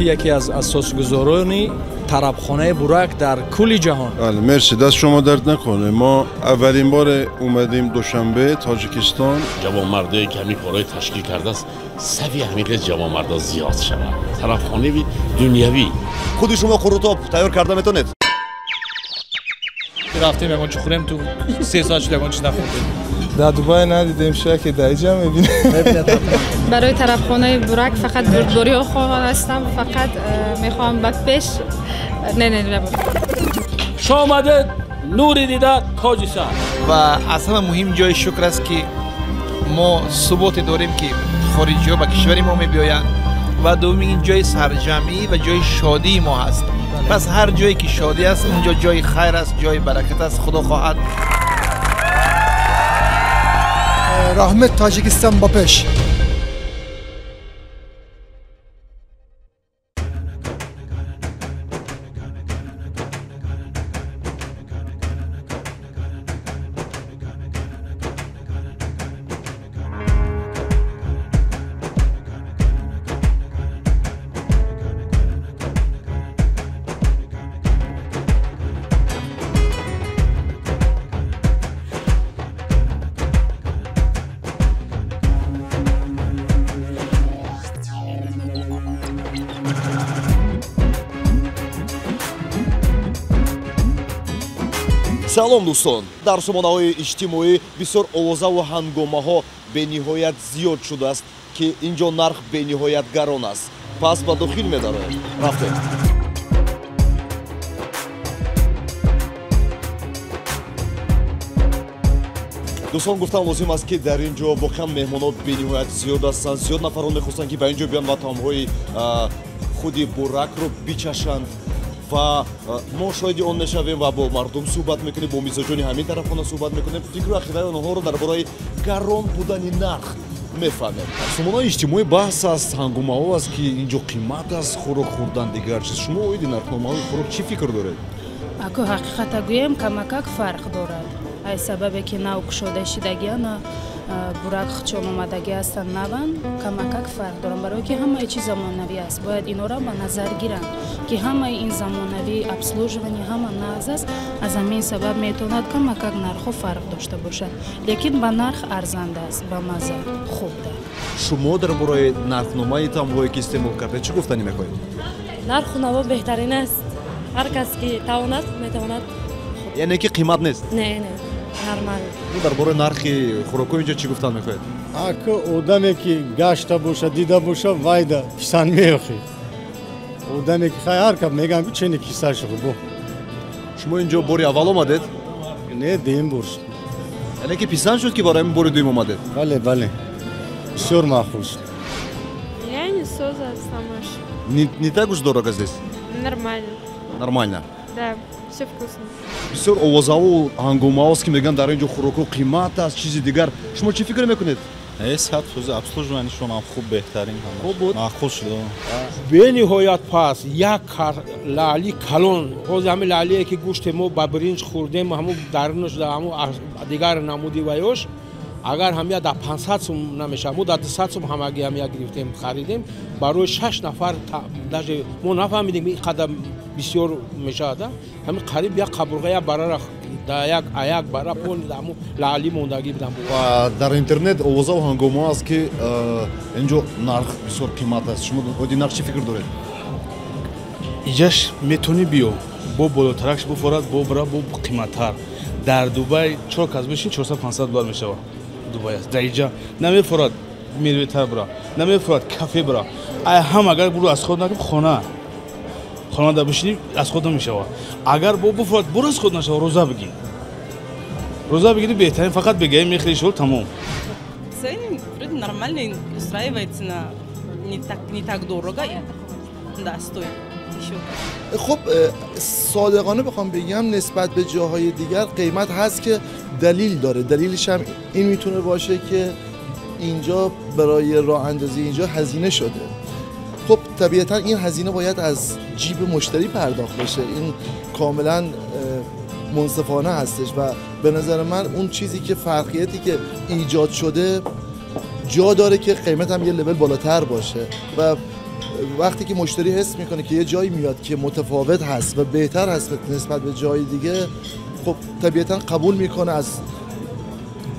Яке аз асосгузорони тарабхонаи Бурак дар кулли ҷаҳон. Бале, мерси, даст шумо дард накунад. Мо аввалин бор омадем Душанбе, Тоҷикистон. Ҷавонмардое ки ҳамин корҳои ташкил кардааст, сафи ҳамин хел ҷавонмардо зиёд шавад. Тарабхонаи дунявӣ. Худи шумо қурутоб тайёр карда метавонед? Рафтем ягон чӣ хӯрем, ту 3 соат шуд ягон чиз нахӯрдем. Дар Дубай надидем, шояд ки дар инҷа мебинем. Барои тарабхонаи Бурак фақат бурдбориҳо хоҳон ҳастам, фақат мехоҳам ба пеш. Не, не, не. Шомадед, нури дида, тоҷи сар. Ва аз ҳама муҳим ҷои шукр аст, ки мо суботе дорем, ки хориҷиҳо ба кишвари мо мебиёянд, ва дуввум ин ҷои сарҷамъӣ ва ҷои шодии мо ҳаст. Пас ҳар ҷое ки шодӣ аст, унҷо ҷои хайр аст, ҷои баракат аст. Худо хоҳад. Раҳмат, Тоҷикистон ба пеш. Салом дӯстон, дар сомонаҳои иҷтимоӣ бисёр овозаву ҳангомаҳо бениҳоят зиёд шудааст, ки ин ҷо нарх бениҳоят гарон аст. Пас ба дохил медароем. Рафтем. Дӯстон, гуфтан лозим аст, ки дар ин ҷо воқеан меҳмонҳо бениҳоят зиёд ҳастанд. Зиёд нафарон мехостанд, ки ба ин ҷо биёнд ва таомҳои худи Буракро бичашанд. Ва мо шоҳиди он мешавем ва бо мардум суҳбат мекунем, бо мизоҷони ҳамин тарафхона суҳбат мекунем, фикру ақидаи онҳоро дар бораи гарон будани нарх мефаҳмем. Сомонаҳои иҷтимоӣ баҳс аст, ҳангомаҳо аст, ки ин ҷо қимат аст хӯрок хӯрдан, дигар чиз. Шумо оиди нархномаҳои хӯрок чӣ фикр доред? Аку ҳақиқата гӯем, камакак фарқ дорад. Аз сабабе ки нав кушода шидагиана Бурак хучон омадагӣ ҳастанд, наванд, камакак фарқ доранд, барое ки ҳамаи чиз замонавӣ аст. Бояд инора ба назар гиранд, ки ҳамаи ин замонавӣ обслуживание ҳама нағз аст. Аз ҳамин сабаб метавонад камакак нархҳо фарқ дошта бошад, лекин ба нарх арзанда аст, ба маза хуб да. Шумо дар бораи нархномаи таомҳое ки истеъмол кардед чӣ гуфтанӣ мехоҳед? Нарху наво беҳтарин аст. Ҳар кас ки тавонад, метавонад. Яъне ки қимат нест? Не, не, нормал. Дар бораи нархи хӯрокҳо инҷо чӣ гуфтан мехоҳед? Аку одаме ки гашта боша, дида боша, вайда писанд меохӣ. Одаме ки хай ҳар кас мегӯянд, ки чени кисааш бо. Шумо инҷо бори аввал омадед? Не, дуюм бор шуд. Яъне ки писанд шуд, ки барои ин бори дуюм омадед? Бале, бале, бисёр маъқул шуд. Я не соза самаш. Не так уж дорого здесь? Нормально. Нормально? Да, всё вкусно. Бисёр овозаву ҳангомаҳост, ки мегӯянд дар ин ҷо хӯрокҳо қимат аст, чизи дигар. Шумо чӣ фикр мекунед? 100% обслуживание шон ҳам хуб, беҳтарин. Хуб буд? Маъқул шуд. Бениҳоят пас як лаъли калон. Ҳозир ҳамин лаълие ки гӯшти мо ба биринҷ хӯрдем, ҳамун дарунаш ҳамун дигар намуди ваёш, агар ҳамия дар 500 сум намешавад, мо дар 200 сум ҳамагӣ ҳамия гирифтем, харидем барои 6 нафар. Даже мо нафаҳмидем ин қадар бисёр мешавад. Ҳамин қариб як қабурға, як барара да як аяк бара пол ҳамун лаъли мондагӣ будам. Ва дар интернет овозаву ҳангомаҳо аст, ки ин ҷо нарх бисёр қимат аст. Шумо оиди нарх чӣ фикр доред? Иҷаш метавонӣ биё, бо болотаракш буфорад, бо бира, бо қиматтар. Дар Дубай 4 кас бишин, 400-500 доллар мешавад. Дубай аст. Дар иҷа намефорад мерветар бира, намефорад кафе бира. Ай ҳам агар буру аз худ накун, хона дар бишинӣ аз худ намешавад. Агар бо буфорад, бур аз худ нашавад, рӯза бигир. Рӯза бигирӣ беҳтарин, фақат бегаи мехӯри шуд, тамом. Цены вроде нормальные, устраивает цена, не так дорого. Да, стоит. خب صادقانه بخوام بگم نسبت به جاهای دیگر قیمت هست که دلیل داره. دلیلش هم این میتونه باشه که اینجا برای راه اندازی اینجا هزینه شده. خب طبیعتا این هزینه باید از جیب مشتری پرداخت بشه. این کاملا منصفانه هستش و به نظر من اون چیزی که فرقیتی که ایجاد شده جا داره که قیمت هم یه لول بالاتر باشه و وقتی که مشتری حس میکنه که یه جایی میاد که متفاوت هست و بهتر هست نسبت به جای دیگه، خب طبیعتا قبول میکنه از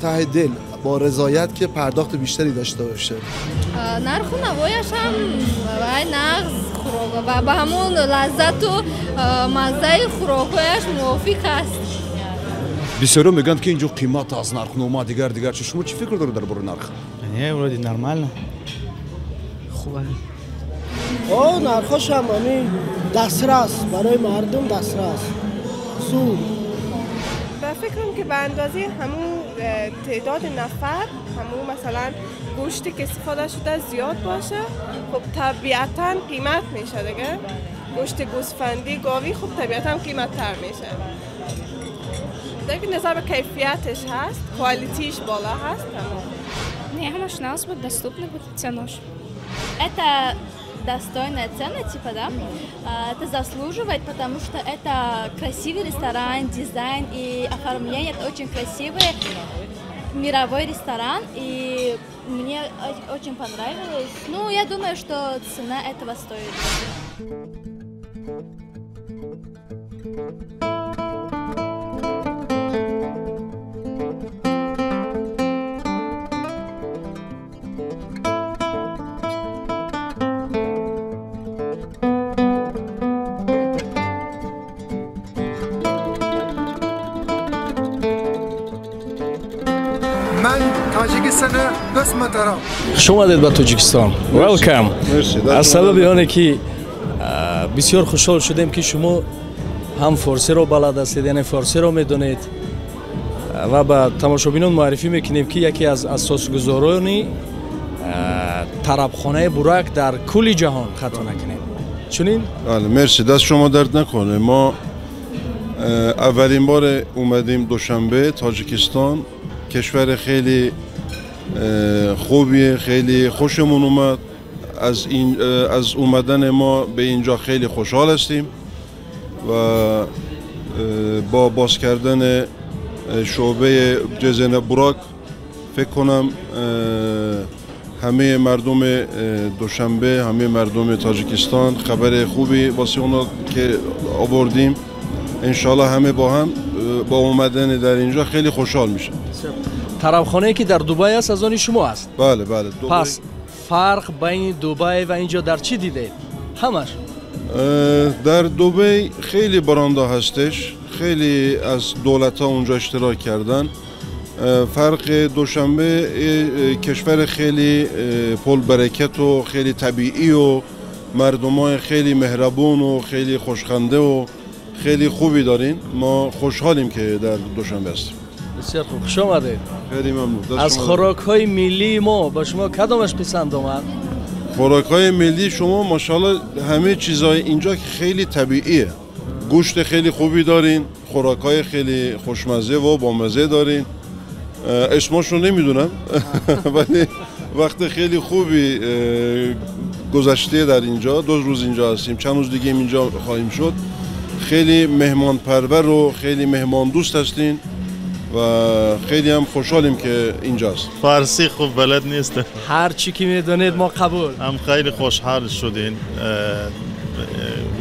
ته دل با رضایت که پرداخت بیشتری داشته باشه. нарху навояш ҳам вай нағз хӯрок ва ба ҳамон лаззату маззаи хӯрокҳояш мувофиқ аст. Бисёриҳо мегӯянд, ки инҷо қимат аст, нархнома, дигар дигар. Чи шумо чӣ фикр доред дар бораи нарх? Не, вроде нормально. Хуба. О, нархошам ҳамин дастрас, барои мардум дастрас. Зуд. Ба фикрам, ки ба андозаи ҳамун теъдоди нафар, ҳамун масалан гӯште ки истифода шуда зиёд боша, хуб табиатан қимат меша дига. Гӯшти гӯсфандӣ, говӣ хуб табиатан қиматтар меша. Дига назар ба кайфияташ ҳаст, quality ш боло ҳаст, тамом. Не, ҳамаш нағз буд, доступный буд ценош. Это достойная цена, типа, да? Это заслуживает, потому что это красивый ресторан, дизайн и оформление, это очень красивый мировой ресторан, и мне очень понравилось. Ну, я думаю, что цена этого стоит. Ман Тоҷикистона дӯст медорам. Хуш омадед ба Тоҷикистон. Welcome. Аз сабаби оне ки бисёр хушҳол шудем, ки шумо ҳам форсиро балад ҳастед, яъне форсиро медонед, ва ба тамошобинон муаррифӣ мекунем, ки яке аз асосгузорони тарабхонаи Бурак дар кулли ҷаҳон, хато накунем, чунин? Бале, мерси, даст шумо дард накуне. Мо аввалин бор омадем Душанбе, Тоҷикистон. Кишвар хеле خوبیه، خیلی خوشمون اومد. از اومدن ما به اینجا خیلی خوشحال هستیم و با باز کردن شعبه جزینه براک فکر کنم همه مردم دوشنبه، همه مردم تاجیکستان خبر خوبی واسه اونا که آوردیم. انشالله همه با هم با اومدن در اینجا خیلی خوشحال میشن. тарабхонае ки дар Дубай аст, аз они шумо аст? Бале, бале. Пас фарқ байни Дубай ва инҷо дар чӣ дидед? Ҳамаш. Дар Дубай хеле баранда ҳастеш, хеле аз давлатҳо онҷо иштирок кардан. Фарқ Душанбе кишвар хеле пурбаракат ва хеле табиӣ ва мардумای خیلی مهربون و خیلی خوشخنده و خیلی خوبی دارین. ما خوشحالیم که در دوشنبه هستیم. بسیار خوب، خوش آمدید. خیلی ممنون. از خوراک‌های ملی ما با شما کدامش پسند آمد؟ خوراک‌های ملی شما ماشاءالله همه چیزای اینجا خیلی طبیعیه. گوشت خیلی خوبی دارین، خوراک‌های خیلی خوشمزه و بامزه دارین. اسمشو نمیدونم ولی وقت خیلی خوبی گذشته در اینجا. 2 روز اینجا هستیم، چند روز دیگه اینجا خواهیم شد. خیلی مهمان پرور و خیلی مهمان دوست هستین و خیلی هم خوشحالیم که اینجاست. فارسی خوب بلد نیست. هر چی که میدونید ما قبول. هم خیلی خوشحال شدین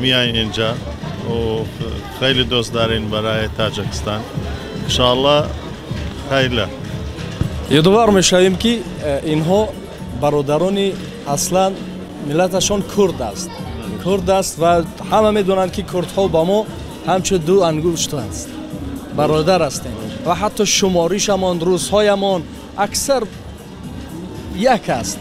میاین اینجا و خیلی دوست دارین برای تاجیکستان. انشالله خیلی. ёдовар мешавем, ки инҳо бародарони аслан миллаташон курд аст. Курд аст ва ҳама медонанд, ки курдҳо ба мо ҳамчун ду ангушт аст, бародар ҳастем ва ҳатто шуморишамон, рӯзҳоямон аксар як аст.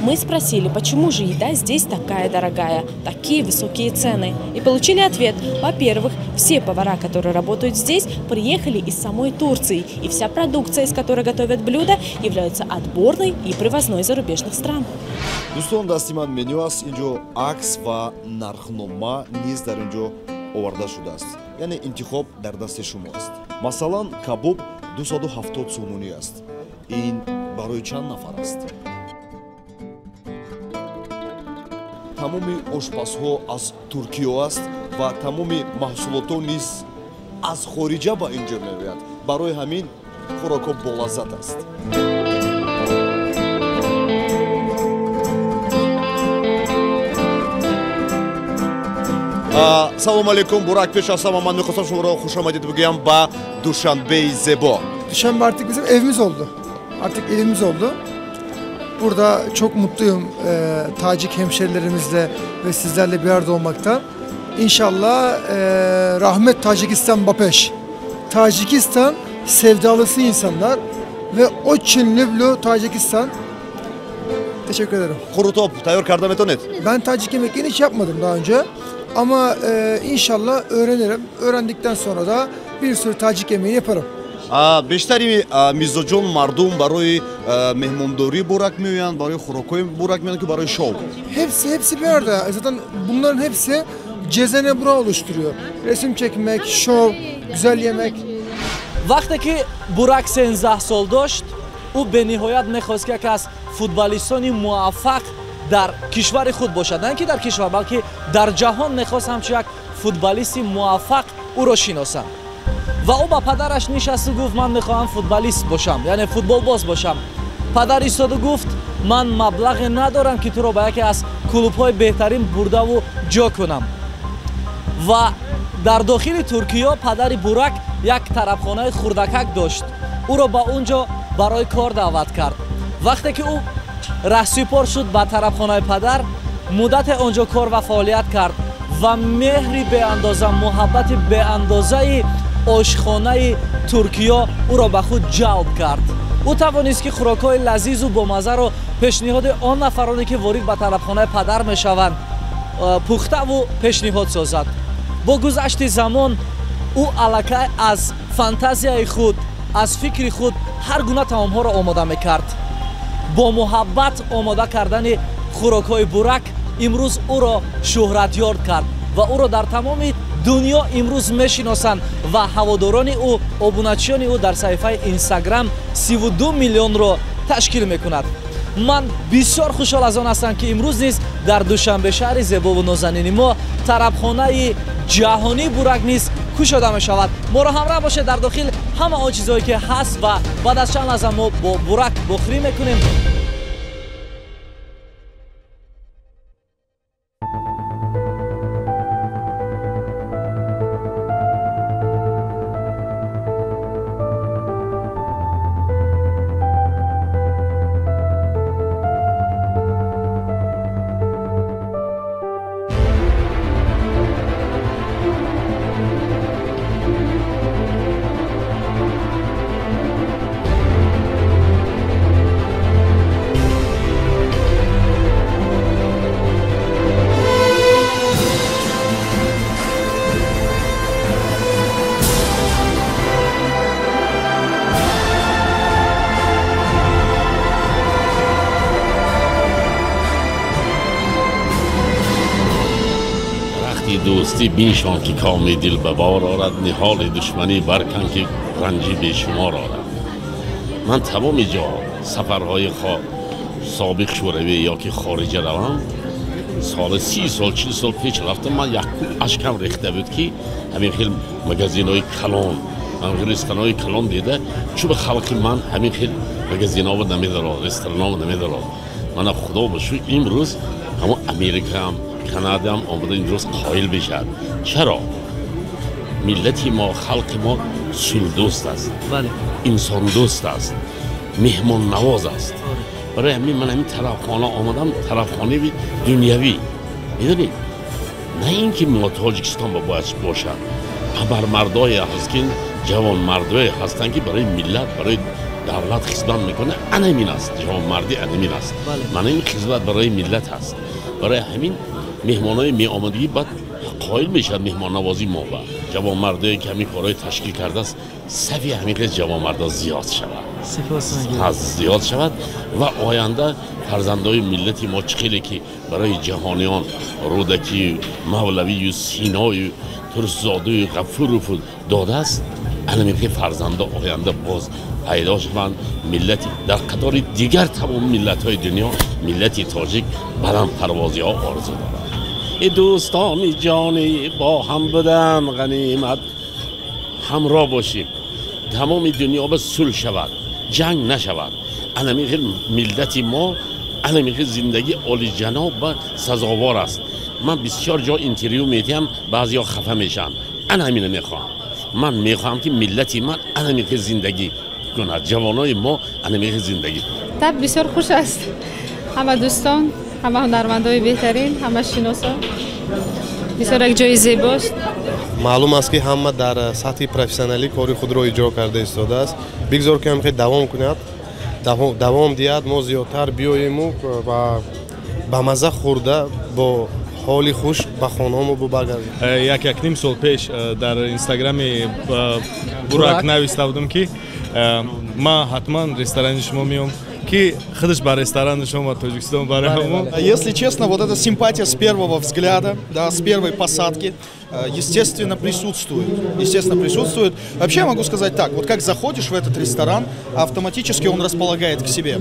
Мы спросили, почему же еда здесь такая дорогая, такие высокие цены. И получили ответ. Во-первых, все повара, которые работают здесь, приехали из самой Турции. И вся продукция, из которой готовят блюда, является отборной и привозной зарубежных стран. Дӯстон, дасти ман меню аст. Инҷо акс ва нархнома низ дар инҷо оварда шудааст. Яъне интихоб дар дасти шумо аст. Масалан, кабоб 270 сомонӣ аст. Ин барои чанд нафар аст? Тамоми ошпазҳо аз Туркиё аст ва тамоми маҳсулотҳо низ аз хориҷа ба инҷо меояд. Барои ҳамин хӯрокҳо болаззат аст. Салом алейкум Бурак, пеш аз ҳама ман мехостам шуморо хушомадид бигӯям ба Душанбеи зебо. Дuşanbe artık bizim evimiz oldu. Artık evimiz oldu. Burada çok mutluyum Tacik hemşerilerimizle ve sizlerle bir arada olmaktan. İnşallah rahmet Tacikistan bapeş. Tacikistan sevdalısı insanlar ve o Çinli Tacikistan. Teşekkür ederim. Qurutоб tayyor карда метавонед? Ben Tacik yemeklerini hiç yapmadım daha önce. Ama inşallah öğrenirim. Öğrendikten sonra da bir sürü Tacik yemeği yaparım. Бештари мизоҷон мардум барои меҳмондорӣ Бурак меоянд, барои хӯрокҳои Бурак меоянд ки барои шоу. Hepsi bir arada. Zaten bunların hepsi cezene bura oluşturuyor. Resim çekmek, şov, güzel yemek. Вақте ки Бурак 13 сол дошт, ӯ бениҳоят мехост ки яке аз футболистони муваффақ дар кишвари худ бошад. На ин ки дар кишвар, балки дар ҷаҳон мехост ҳамчун як футболисти муваффақ ӯро шиносанд. Ва ӯ ба падараш нишасту гуфт: ман мехоҳам футболист бошам, яъне футболбоз бошам. Падар истоду гуфт: ман маблағе надорам ки туро ба яке аз клубҳои беҳтарин бурдаву ҷо кунам. Ва дар дохили Туркиё падари Бурак як тарабхонаи хурдакак дошт. Ӯро ба он ҷо барои кор даъват кард. Вақте ки ӯ раҳсипор шуд ба тарабхонаи падар, муддате он ҷо кор ва фаъолият кард ва меҳри беандоза, муҳаббати беандозаи ошхонаи Туркиё ӯро ба худ ҷалб кард. Ӯ тавонист ки хӯрокҳои лазизу бомаззаро пешниҳоди он нафароне ки ворид ба тарабхонаи падар мешаванд пухтаву пешниҳод созад. Бо гузашти замон ӯ аллакай аз фантазияи худ, аз фикри худ ҳар гуна таомҳоро омода мекард. Бо муҳаббат омода кардани хӯрокҳои Бурак имрӯз ӯро шӯҳратёр кард ва ӯро дар тамоми дунё имрӯз мешиносанд ва ҳаводорони ӯ, обуначиёни ӯ дар саҳифаи Инстаграм 32 миллионро ташкил мекунад. Ман бисёр хушҳол аз он ҳастам ки имрӯз низ дар Душанбе, шаҳри зебову нозанини мо, тарабхонаи ҷаҳонии Бурак низ кушода мешавад. Моро ҳамроҳ бошед, дар дохил ҳама он чизҳое ки ҳаст ва баъд аз чанд лаҳза мо бо Бурак бохӯрӣ мекунем. Дӯстӣ биншон ки коми дил ба бор орад, ниҳоли душманӣ баркан ки ранҷи бешумор орад. Ман тамоми ҷо сафарҳои собиқ шӯравӣ ё ки хориҷа равам, соли 30 сол 40 сол пеш рафтам, ман якум ашкам рехта буд ки ҳамин хел магазинҳои калон, ҳамин хел ресторанҳои калон дида, чун халқи ман ҳамин хел магазинҳо намедарод, ресторанҳо намедарод. Мана худо ба шукр имрӯз ҳамон Америкаам, Канада ҳам омада имрӯз қоил бишад. Чаро? Миллати мо, халқи мо сулҳдӯст аст, инсондӯст аст, меҳмоннавоз аст. Барои ҳамин ман ҳамин тарабхона омадам, тарабхонаи дунявӣ. Медонед, на ин ки мо Тоҷикистон ба бояд бошад, абармардое ҳаст ки ҷавонмардое ҳастанд ки барои миллат, барои давлат хизмат мекунад. Анамин аст ҷавонмардӣ, анамин аст. Мана ин хизмат барои миллат аст. Барои ҳамин меҳмонои меомадагӣ баъд қоил мешавад меҳмоннавозии мо ба ҷавонмардое ки ҳамин корҳои ташкил кардааст, сафи ҳамин хел ҷавонмардо зиёд шавад, зиёд шавад ва оянда фарзандои миллати мо чӣ хеле ки барои ҷаҳониён Рӯдакию Мавлавию Синою Турсзодую Ғафурову додааст, ҳамин хел фарзандо оянда боз пайдо шаванд. Миллати дар қатори дигар тамоми миллатҳои дунё миллати тоҷик баландпарвозиҳо орзу дорад. Эй дӯстони ҷонӣ, бо ҳам будан ғанимат, ҳамроҳ бошем, тамоми дунё ба сулҳ шавад, ҷанг нашавад. Ҳамин хел миллати мо, ҳамин хел зиндагии олиҷаноб ба сазовор аст. Ман бисёр ҷо интервю медиҳам, баъзеҳо хафа мешаванд. Ана ҳамина мехоҳам. Ман мехоҳам, ки миллати ман ана мехе зиндагӣ кунад, ҷавонои мо ана мехе зиндагӣ кунад. Таб бисёр хуш аст. Ҳама дӯстон, ҳама ҳунармандои беҳтарин, ҳама шиносон. Бисёр як ҷои зебост. Маълум аст, ки ҳама дар сатҳи профессионалӣ кори худро иҷро карда истодааст. Бигзор, ки ҳамхел давом кунад, давом диҳад, мо зиёдтар биёему ва ба мазза хӯрда, бо ҳоли хуш ба хонаҳомо баргардем. Як ним сол пеш дар инстаграми Бурак нависта будам, ки ман ҳатман ресторани шумо меом, ки худаш ба ресторани шумо Тоҷикистон барои. Если честно, вот эта симпатия с первого взгляда, да, с первой посадки, естественно, присутствует. Естественно, присутствует. Вообще я могу сказать так: вот как заходишь в этот ресторан, автоматически он располагает к себе.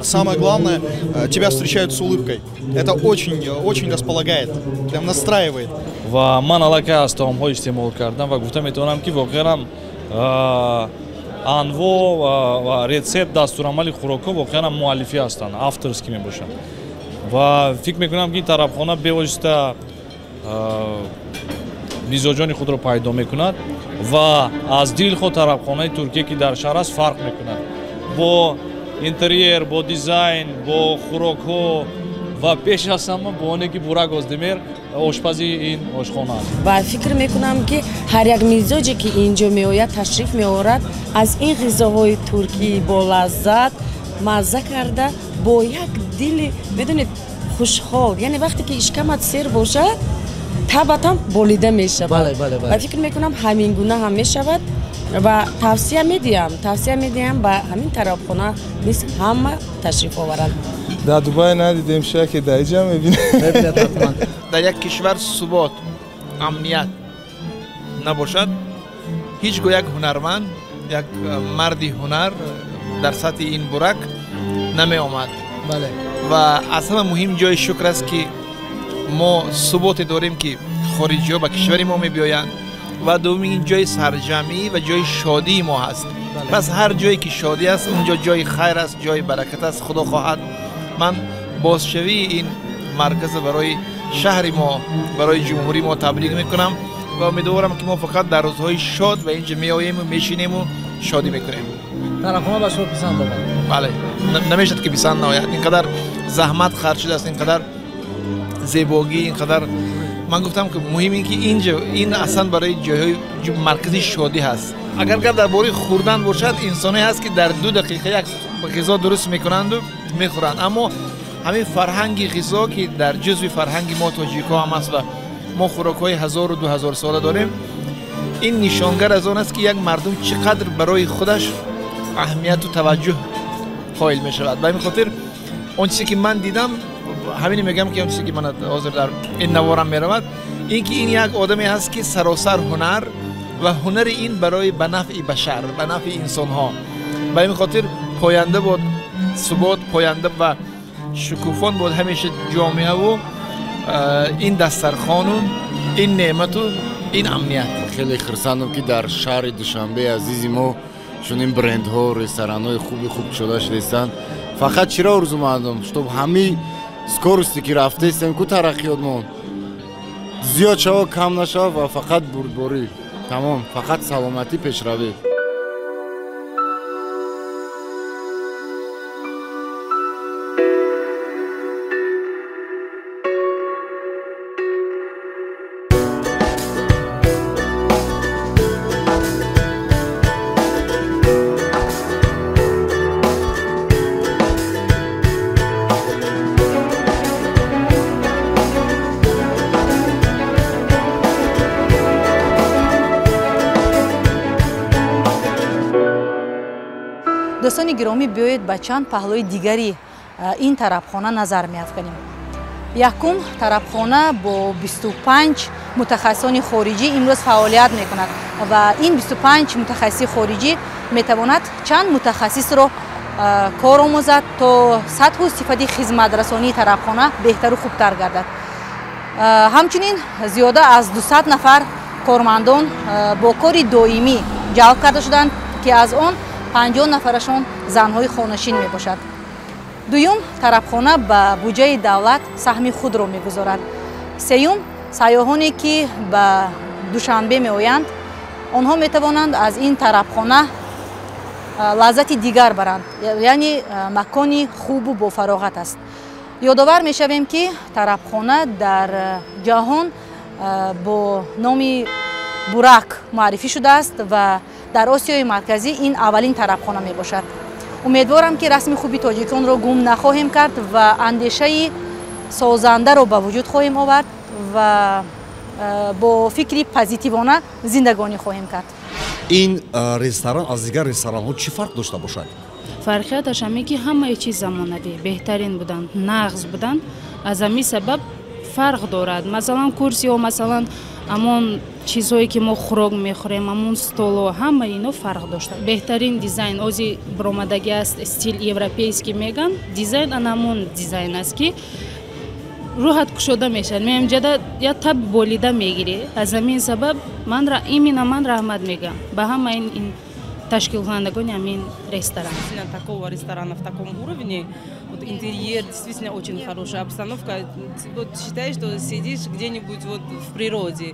Самое главное, тебя встречают с улыбкой. Это очень, очень располагает, прям настраивает. Ва ман аллакай аз таомҳо истеъмол кардам ва гуфта метавонам, ки воқеан анво ва рецепт, дастурамали хӯрокҳо воқеан муаллифӣ ҳастанд, авторский мебошанд. Ва фикр мекунам, ки ин тарабхона бевосита мизоҷони худро пайдо мекунад ва аз дилхоҳ тарабхонаи Туркия, ки дар шаҳр аст, фарқ мекунад бо интерьер, бо дизайн, бо хӯрокҳо ва пеш аз ҳама бо оне, ки Бурак Оздемир ошпази ин ошхона аст. Ва фикр мекунам, ки ҳар як мизоҷе, ки инҷо меояд, ташриф меорад, аз ин ғизоҳои туркӣ бо лаззат мазза карда, бо як дили, медонед, хушҳол, яъне вақте ки ишкамат сер бошад, табатам болида мешавад. Ва фикр мекунам, ҳамин гуна ҳам мешавад ва тавсия медиҳам ба ҳамин тарабхона низ ҳама ташриф оваранд. Дар Дубай надидем, шояд ки дар иҷа мебинем. Дар як кишвар субот, амният набошад, ҳеҷ гоҳ як ҳунарманд, як марди ҳунар дар сатҳи ин Бурак намеомад. Ва аз ҳама муҳим ҷои шукр аст, ки мо суботе дорем, ки хориҷиҳо ба кишвари мо мебиёянд. Ва дуввум, ин ҷои сарҷамъӣ ва ҷои шодии мо ҳаст. Пас ҳар ҷое ки шодӣ аст, он ҷо ҷои хайр аст, ҷои баракат аст. Худо хоҳад, ман бозшавии ин марказа барои шаҳри мо, барои ҷумҳурии мо табрик мекунам ва умедворам, ки мо фақат дар рӯзҳои шод ба инҷа меоему мешинему шодӣ мекунем. Тарабхона ба шумо писанд омад? Бале, намешавад, ки писанд наояд. Ин қадар заҳмат харҷ шудааст, ин қадар зебогӣ, ин қадар, ман гуфтам, ки муҳим ин ки инҷа ин аслан барои ҷойҳои маркази шодӣ ҳаст. Агар гап дар бораи хӯрдан бошад, инсоне ҳаст, ки дар 2 дақиқа як ғизо дуруст мекунанду мехӯранд. Аммо ҳамин фарҳанги ғизо, ки дар ҷузви фарҳанги мо тоҷикҳо ҳам аст ва мо хӯрокҳои 1000-2000 сола дорем, ин нишонгар аз он аст, ки як мардум чӣ қадр барои худаш аҳамияту таваҷҷӯҳ қоил мешавад. Ба ҳамин хотир он чизе, ки ман дидам, ҳамине мегӯям, ки он чизе, ки ман ҳозир дар ин наворам меравад, ин ки ин як одаме ҳаст, ки саросар ҳунар ва ҳунари ин барои ба нафъи башар, ба нафъи инсонҳо. Ба ҳамин хотир поянда бод субот, поянда ва шукуфон бод ҳамеша ҷомеаву ин дастархону ин неъмату ин амният. Хеле хурсандам, ки дар шаҳри Душанбеи азизи мо чунин брендҳо, ресторанҳои хуби хуб шуда шудастанд. Фақат чиро орзумандам, чтоб ҳамин скорости, ки рафтаистем ку, тараққиётмон зиёд шава, кам нашава ва фақат бурдборӣ, тамом, фақат саломатӣ, пешравӣ. Дӯстони гиромӣ, биёед ба чанд паҳлӯи дигари ин тарабхона назар меафканем. Якум, тарабхона бо 25 мутахассисони хориҷӣ имрӯз фаъолият мекунад ва ин 25 мутахассиси хориҷӣ метавонад чанд мутахассисро кор омӯзад, то сатҳу сифати хизматрасонии тарабхона беҳтару хубтар гардад. Ҳамчунин зиёда аз 200 нафар кормандон бо кори доимӣ ҷалб карда шуданд, ки аз он 50 нафарашон занҳои хонашин мебошад. Дуюм, тарабхона ба буҷаи давлат саҳми худро мегузорад. Сеюм, сайёҳоне ки ба Душанбе меоянд, онҳо метавонанд аз ин тарабхона лаззати дигар баранд, яъне макони хубу бофароғат аст. Ёдовар мешавем, ки тарабхона дар ҷаҳон бо номи Бурак муаррифӣ шудааст ва дар Осиёи Марказӣ ин аввалин тарабхона мебошад. Умедворам, ки расми хуби тоҷиконро гум нахоҳем кард ва андешаи созандаро ба вуҷуд хоҳем овард ва бо фикри позитивона зиндагонӣ хоҳем кард. Ин ресторан аз дигар ресторанҳо чӣ фарқ дошта бошад? Фарқияташ ҳаме, ки ҳамаи чиз замонавӣ, беҳтарин буданд, нағз буданд. Аз ҳамин сабаб фарқ дорад. Масалан, курсиҳо, масалан, ҳамон чизҳое, ки мо хӯрок мехӯрем, ҳамон столҳо, ҳамаи ино фарқ дошта. Беҳтарин дизайн ози баромадагӣ аст, стиль европейский меган. Дизайн ана ҳамон дизайн аст, ки рӯҳат кушода мешавад. Меамҷада я таб болида мегирӣ. Аз ҳамин сабаб ман именно ман раҳмат мегӯям ба ҳамаи ин ташкилкунандагони ҳамин ресторан. Такого ресторана в таком уровне, вот интерьер действительно очень хорошая, обстановка, вот считаешь, что сидишь где-нибудь вот в природе,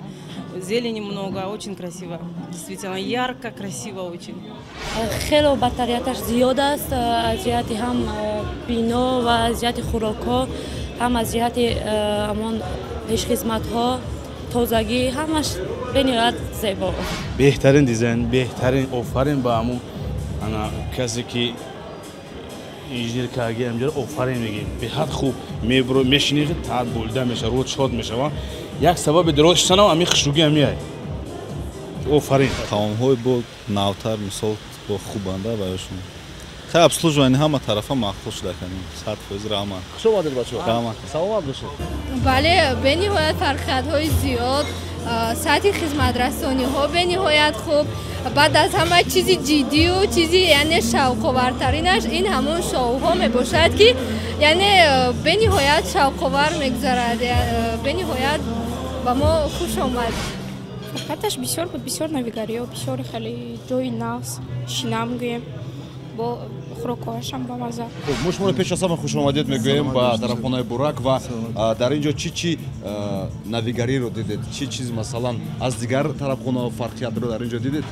зелени много, очень красиво, действительно ярко, красиво очень. Хело бартарияташ зиёд аст, аз ҷиҳати ҳам бино ва аз ҷиҳати хӯрокҳо, ҳам аз ҷиҳати ҳамон пешхизматҳо, тозагӣ, ҳамаш бениҳоят зебо. Беҳтарин дизайн, беҳтарин, офарин ба ҳамун ана касе, ки инженер кардаги ҳамҷоро, офарин мегӯем. Беҳад хуб, мебуро, мешинӣ, таат болида мешава, рӯҳ шод мешава. Як сабаби дароз шиштанам ҳамин хушрӯгӣ ҳамияй. Офарин. Таомҳои бо навтар, мисол, бо хубанда барошон. Хай, обслуживание ҳама тарафа маъқул шуда канем. 100% раҳмат. Хуш омадед, бачаҳо. Раҳмат. Саломат бошед. Бале, бениҳоят фарқиятҳои зиёд, сатҳи хизматрасониҳо бениҳоят хуб. Баъд аз ҳама чизи ҷиддию чизи, яъне, шавқовартаринаш ин ҳамон шоуҳо мебошад, ки, яъне, бениҳоят шавқовар мегузарад, бениҳоят ба мо хуш омад. Фарқияташ бисёр буд, бисёр навигариҳо, бисёр хеле ҷои нағз шинам гӯем, бо хӯрокҳояшам бамаза. Хуб, мо шуморо пеш аз ҳама хушомадед мегӯем ба тарабхонаи Бурак. Ва дар ин ҷо чӣ чӣ навигариро дидед, чӣ чиз, масалан, аз дигар тарабхонаҳо фарқиятро дар ин ҷо дидед?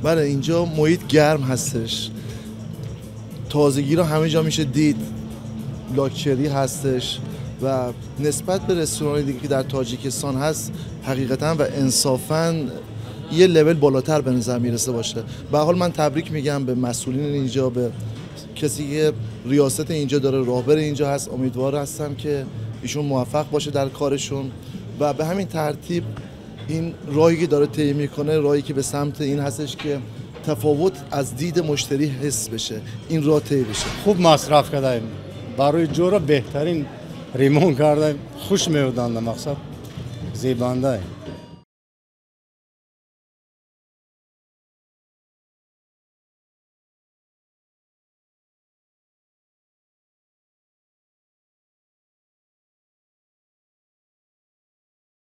بله، اینجا محیط گرم هستش، تازگی رو همه جا میشه دید، لاکچری هستش و نسبت به رستوران دیگه که در تاجیکستان هست، حقیقتا و انصافا یه لول بالاتر به نظر میرسه باشه. به حال من تبریک میگم به مسئولین اینجا، به کسی که ریاست اینجا داره، راهبر اینجا هست. امیدوار هستم که ایشون موفق باشه در کارشون و به همین ترتیب این راهی که داره طی میکنه، راهی که به سمت این هستش که تفاوت از دید مشتری حس بشه، این راه طی بشه. خوب مصرف کردیم، برای جورا بهترین ремонт کردیم، خوش میودند، مقصد زیبنده.